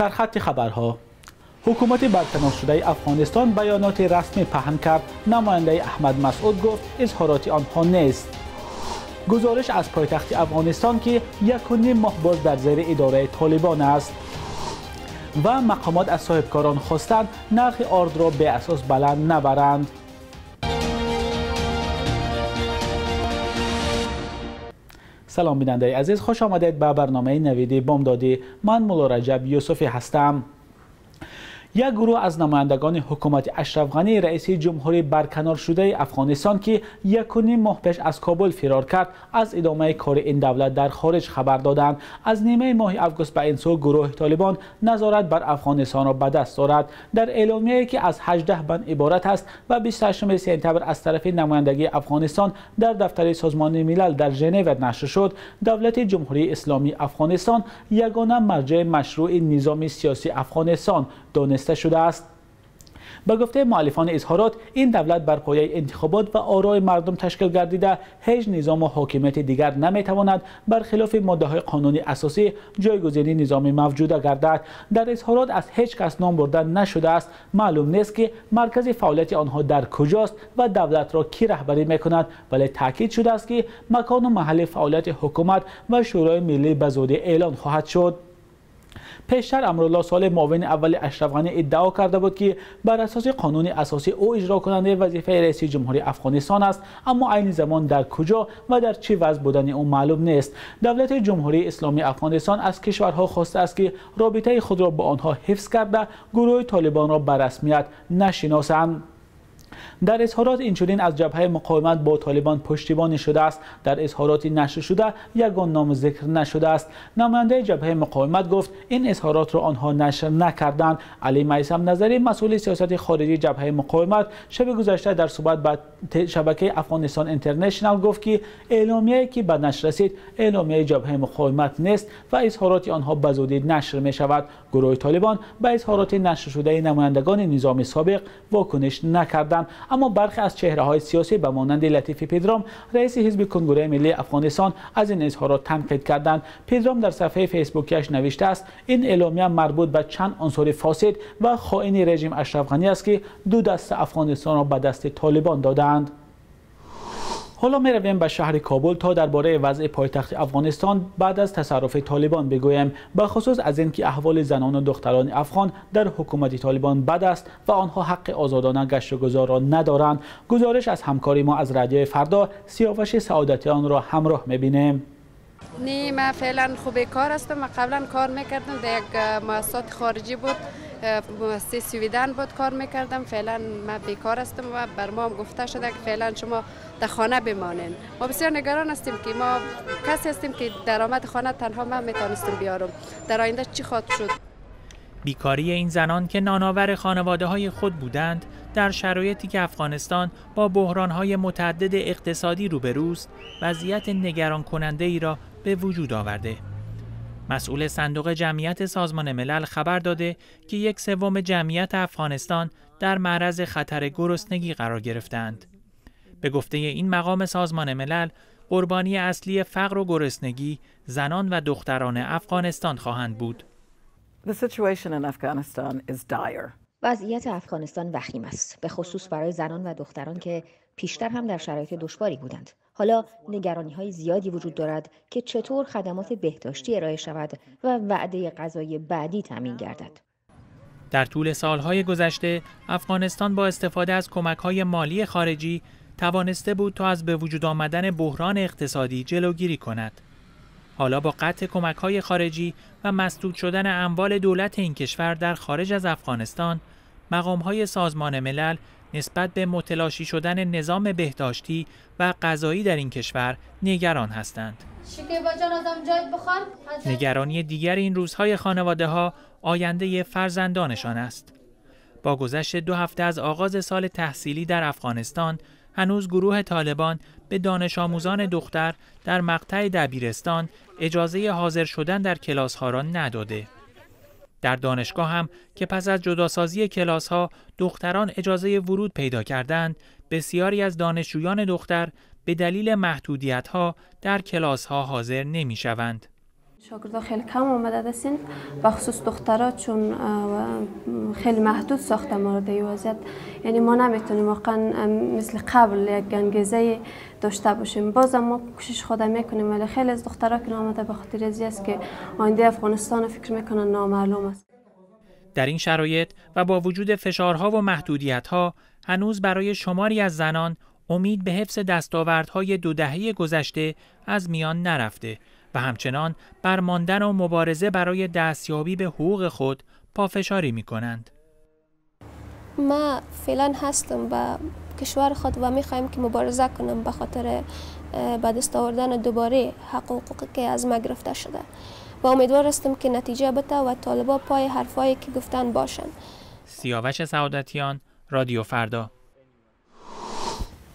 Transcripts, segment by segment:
Сархати хабарҳо. Ҳукумати барканоршудаи Афғонистон баёноти расмӣ паҳн кард. Намояндаи Аҳмад Масъуд гуфт, изҳороти онҳо нест. Гузориш аз пойтахти Афғонистон, ки 1.5 моҳ боз дар зери идораи Толибон аст. Ва мақомот аз соҳибкорон хостанд нархи ордро беасос баланд набаранд. Салом бинандаи азиз, хуш омадед ба барномаи навиди бомдодӣ. Ман Мулло Раҷаб Юсуфӣ ҳастам. Як гурӯҳ аз намояндагони ҳукумати Ашраф Ғанӣ, раиси ҷумҳурии барканоршудаи Афғонистон, ки 1.5 моҳ пеш аз Кобул фирор кард, аз идомаи кори ин давлат дар хориҷ хабар доданд. Аз нимаи моҳи август ба ин сӯ гурӯҳи Толибон назорат бар Афғонистонро ба даст дорад. Дар эъломияе ки аз 18 банд иборат аст ва 28 сентябр аз тарафи намояндагии Афғонистон дар дафтари Созмони Милал дар Женева нашр шуд, давлати Ҷумҳурии Исломии Афғонистон ягона марҷаи машрӯи низоми сиёсии Афғонистон дониста шудааст. Ба гуфтаи муаллифони изҳорот, ин давлат бар пояи интихобот ва орои мардум ташкил гардида, ҳеҷ низому ҳокимияти дигар наметавонад бар хилофи моддаҳои қонуни асосӣ ҷойгузини низоми мавҷуда гардад. Дар изҳорот аз ҳеҷ кас ном бурда нашудааст. Маълум нест ки маркази фаъолияти онҳо дар куҷост ва давлатро кӣ раҳбарӣ мекунад, вале таъкид шудааст ки макону маҳалли фаъолияти ҳукумат ва Шӯрои миллӣ ба зудӣ эълон хоҳад шуд. Пештар Амрулло Солеҳ, муовини аввали Ашраф Ғанӣ, иддао карда буд ки бар асоси қонуни асосӣ ӯ иҷрокунандаи вазифаи раиси ҷумҳурии Афғонистон аст, аммо айни замон дар куҷо ва дар чӣ вазъ будани ӯ маълум нест. Давлати Ҷумҳурии Исломии Афғонистон аз кишварҳо хостааст ки робитаи худро бо онҳо ҳифз карда, гурӯҳи Толибонро ба расмият нашиносанд. Дар изҳорот инчунин аз ҷабҳаи муқовимат бо Толибон пуштибонӣ шудааст. Дар изҳороти нашр шуда ягон ном зикр нашудааст. Намояндаи ҷабҳаи муқовимат гуфт, ин изҳоротро онҳо нашр накарданд. Алӣ Майсам Назарӣ, масъули сиёсати хориҷии ҷабҳаи муқовимат, шаби гузашта дар суҳбат ба шабакаи Афғонистон Интернешнал гуфт ки эъломияе ки ба нашр расид эъломияи ҷабҳаи муқовимат нест ва изҳороти онҳо ба зудӣ нашр мешавад. Гурӯҳи Толибон ба изҳороти нашршудаи намояндагони низоми собиқ вокуниш накарданд, аммо бархе аз чеҳраҳои сиёсӣ ба монанди Латифи Педром, раиси ҳизби Конгреси миллии Афғонистон, аз ин изҳорот танқид карданд. Педром дар саҳифаи фейсбукиаш навиштааст, ин эъломия марбут ба чанд унсури фосид ва хоини режим Ашраф Ғанӣ аст ки ду даста Афғонистонро ба дасти Толибон додаанд. Ҳоло меравем ба шаҳри Кобул то дар бораи вазъи пойтахти Афғонистон баъд аз тасарруфи Толибон бигӯем, ба хусус аз ин ки аҳволи занону духтарони афғон дар ҳукумати Толибон бад аст ва онҳо ҳаққи озодона гашту гузорро надоранд. Гузориш аз ҳамкори мо аз Радиои Фардо, Сиёваши Саодатиёнро ҳамроҳ мебинем. Не, ман феълан хуб кор ҳастам. Ман қаблан кор мекардам дар як муассисаи хориҷӣ буд, муассисаи Свидан буд, кор мекардам. Феълан ман бекор ҳастам ва бар мо ҳам гуфта шуда ки феълан шумо дар хона бимонед. Мо бисёр нигарон ҳастем ки мо касе ҳастем ки даромади хона танҳо ман метавонистам биёрам. Дар оянда чӣ хоҳад шуд? بیکاری این زنان که نانآور خانواده‌های خود بودند، در شرایطی که افغانستان با بحران‌های متعدد اقتصادی روبروست، وضعیت نگران کننده‌ای را به وجود آورده. مسئول صندوق جمعیت سازمان ملل خبر داده که 1/3 جمعیت افغانستان در معرض خطر گرسنگی قرار گرفتند. به گفته این مقام سازمان ملل، قربانی اصلی فقر و گرسنگی زنان و دختران افغانستان خواهند بود. The situation in Afghanistan is dire. وضعیت افغانستان وخیم است، به خصوص برای زنان و دختران که پیشتر هم در شرایط دشواری بودند. حالا نگرانی‌های زیادی وجود دارد که چطور خدمات بهداشتی ارائه شود و وعده غذای بعدی تامین گردد. در طول سالهای گذشته افغانستان با استفاده از کمک‌های مالی خارجی توانسته بود تا از به وجود آمدن بحران اقتصادی جلوگیری کند. حالا با قطع کمک‌های خارجی و مسدود شدن اموال دولت این کشور در خارج از افغانستان، مقام‌های سازمان ملل نسبت به متلاشی شدن نظام بهداشتی و غذایی در این کشور نگران هستند. نگرانی دیگر این روزهای خانواده‌ها آینده فرزندانشان است. با گذشت 2 هفته از آغاز سال تحصیلی در افغانستان، هنوز گروه طالبان به دانش آموزان دختر در مقطع دبیرستان اجازه حاضر شدن در کلاس‌ها را نداده. در دانشگاه هم که پس از جداسازی کلاس‌ها دختران اجازه ورود پیدا کردند، بسیاری از دانشجویان دختر به دلیل محدودیت‌ها در کلاس‌ها حاضر نمی‌شوند. شاگردا خیلی کم آمده در صنف، به خصوص دخترها، چون خیلی محدود ساخته ما رو در وضعیت، یعنی ما نمیتونیم واقعا مثل قبل یک انگیزه داشته باشیم. بازم ما کوشش خود میکنیم، ولی خیلی از دخترها که آمده به خاطر ازی است که آینده افغانستان فکر میکنن نامعلوم است. در این شرایط و با وجود فشارها و محدودیت‌ها، هنوز برای شماری از زنان امید به حفظ دستاوردهای 2 دهه گذشته از میان نرفته و همچنان بر ماندن و مبارزه برای دستیابی به حقوق خود پافشاری می‌کنند. ما فعلا هستم به کشور خود و می‌خوایم که مبارزه کنم به خاطر به دست آوردن دوباره حق و حقوقی که از ما گرفته شده و امیدوار هستم که نتیجه بده و طالبا پای حرفایی که گفتن باشن. سیاوش سعادتیان، رادیو فردا.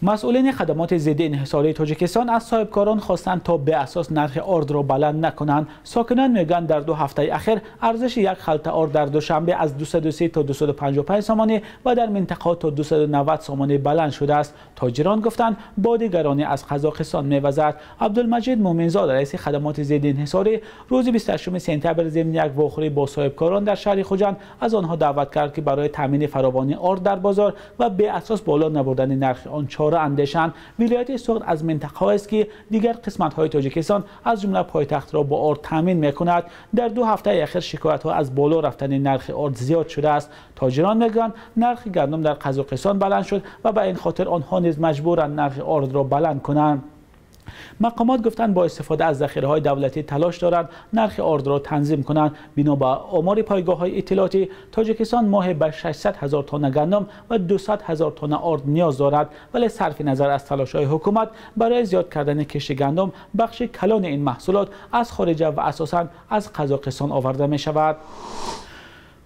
مسئولین خدمات ضد انحصاری تاجیکستان از صاحبکاران خواستند تا به اساس نرخ آرد را بلند نکنند. ساکنان میگویند در 2 هفته اخیر ارزش یک خلطه آرد در دوشنبه از 230 تا 255 سامانی و در منطقه تا 290 سامانی بلند شده است. تاجران گفتند باد گرانی از قزاقستان میوزد. عبدالمجید مومنزاده رئیس خدمات ضد انحصاری روز 28 سپتامبر ضمن یک واخوری با صاحبکاران در شهر خجند از آنها دعوت کرد که برای تامین فراوانی آرد در بازار و به اساس بالا نبردن نرخ آن چاره اندیشند. ولایت سغد از منطقه است که دیگر قسمت های تاجیکستان از جمله پایتخت را با آرد تامین میکند. در 2 هفته اخیر شکایت ها از بالا رفتن نرخ آرد زیاد شده است. تاجران میگویند نرخ گندم در قزاقستان بلند شد و به این خاطر آنها نیز مجبورند نرخ آرد را بلند کنند. مقامات گفتند با استفاده از ذخیره‌های دولتی تلاش دارند نرخ آرد را تنظیم کنند. بنا به آمار پایگاه‌های اطلاعاتی، تاجیکستان ماه به 600 هزار تن گندم و 200 هزار تن آرد نیاز دارد، ولی صرف نظر از تلاش‌های حکومت برای زیاد کردن کشت گندم، بخش کلان این محصولات از خارج و اساساً از قزاقستان آورده می‌شود.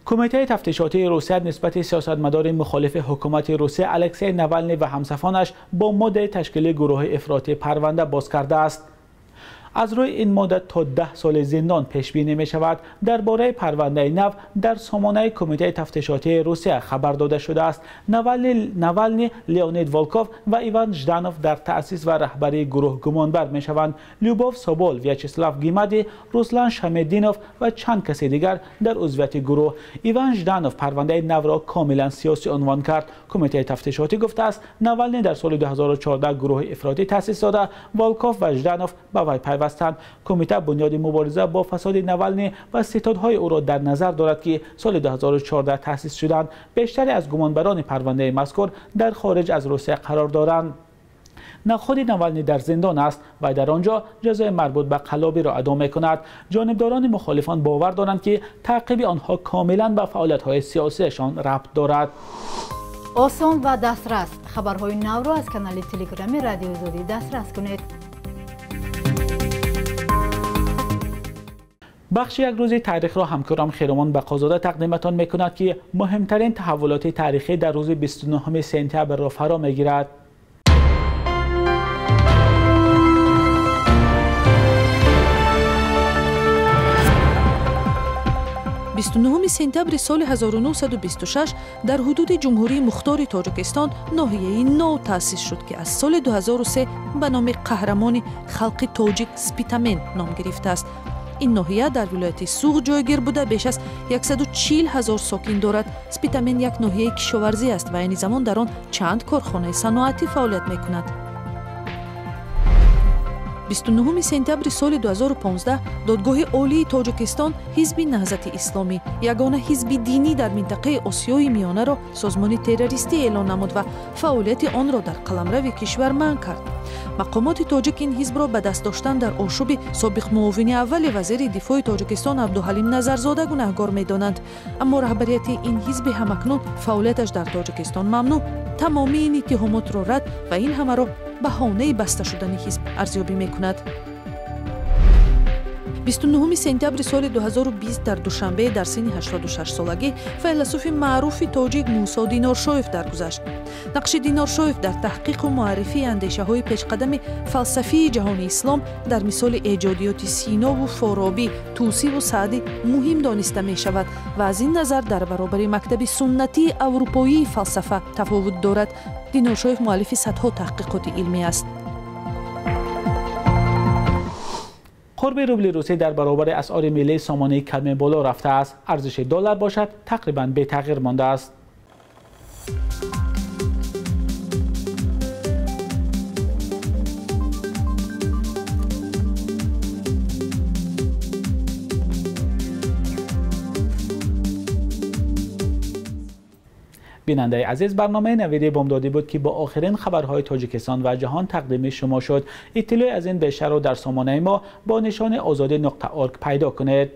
کمیته تفتیشاتی روسیه نسبت سیاستمدار مخالف حکومت روسیه الکسی نوالنی و همصفانش با ماده تشکیل گروه افراطی پرونده باز کرده است. از روی این ماده تا 10 سال زندان پیش بینی می شود. درباره پرونده نو در سامانه کمیته تفتیشاتی روسیه خبر داده شده است. نوالنی، لئونید والکوف و ایوان ژدانوف در تأسیس و رهبری گروه گمانبر می شوند. لیوبوف سوبول، ویاچسلاو گیمادی، روسلان شامدینوف و چند کس دیگر در عضویت گروه. ایوان ژدانوف پرونده نو را کاملا سیاسی عنوان کرد. کمیته تفتیشاتی گفته است نوالنی در سال 2014 گروه افراطی تأسیس داده، والکوف و ژدانوف به وی پیوستند. کمیته بنیاد مبارزه با فساد نوالنی و ستادهای او را در نظر دارد که سال 2014 تأسیس شدند. بیشتری از گمانبران پرونده مذکور در خارج از روسیه قرار دارند. خود نوالنی در زندان است و در آنجا جزای مربوط به قلابی را ادا می‌کند. جانبداران مخالفان باور دارند که تعقیب آنها کاملا به فعالیت‌های سیاسیشان ربط دارد. آسان و دسترس خبرهای نو را از کانال تلگرامی رادیو آزادی دسترس کنید. بخش یک روز تاریخ را همکارم خیرمان بقازاده تقدیمتان میکند که مهمترین تحولات تاریخی در روز 29 سپتامبر را فرا میگیرد. 29 сентябри соли 1926 дар ҳудуди Ҷумҳурии Мухтори Тоҷикистон ноҳияи нав таъсис шуд, ки аз соли 2003 ба номи қаҳрамони халқи тоҷик Спитамен ном гирифтааст. Ин ноҳия дар вилояти Суғд ҷойгир буда, беш аз 140 ҳазор сокин дорад. Спитамен як ноҳияи кишоварзӣ аст ва айни замон дар он чанд корхонаи саноатӣ фаъолият мекунад. 29 сентябри соли 2015 Додгоҳи Олии Тоҷикистон Ҳизби Наҳзати Исломӣ, ягона ҳизби динӣ дар минтақаи Осиёи Миёнаро созмони террористӣ эълон намуд ва фаъолияти онро дар қаламрави кишвар манъ кард. Мақомоти тоҷик ин ҳизбро ба даст доштан дар ошӯби собиқ муовини аввали вазири дифои Тоҷикистон Абдуҳалим Назарзода гунаҳгор медонанд. Аммо раҳбарияти ин ҳизби ҳамакнун фаъолияташ дар Тоҷикистон мамнӯъ, тамоми ин иттиҳомотро рад ва ин ҳамаро баҳонаи баста шудани ҳизб арзёбӣ мекунад. 29 сентябри соли 2020 дар Душанбе дар синни 86-солагӣ файласуфи маъруфи тоҷик Мусо Диноршоев даргузашт. Нақши Диноршоев дар таҳқиқу муаррифии андешаҳои пешқадами фалсафии ҷаҳони ислом дар мисоли эҷодиёти Синову Форобӣ, Тусиву Саъдӣ муҳим дониста мешавад ва аз ин назар дар баробари мактаби суннатии аврупоии фалсафа тафовут дорад. Диноршоев муаллифи садҳо таҳқиқоти илмӣ аст. Қурби рубли русӣ дар баробари асъори миллии сомонӣ каме боло рафтааст. Арзиши доллар бошад тақрибан бетағйир мондааст. Бинандаи азиз, барномаи навиди бомдодӣ буд, ки бо охирин хабарҳои Тоҷикистон ва ҷаҳон тақдими шумо шуд. Иттилои аз ин бештарро дар сомонаи мо бо нишони ozodi.org пайдо кунед.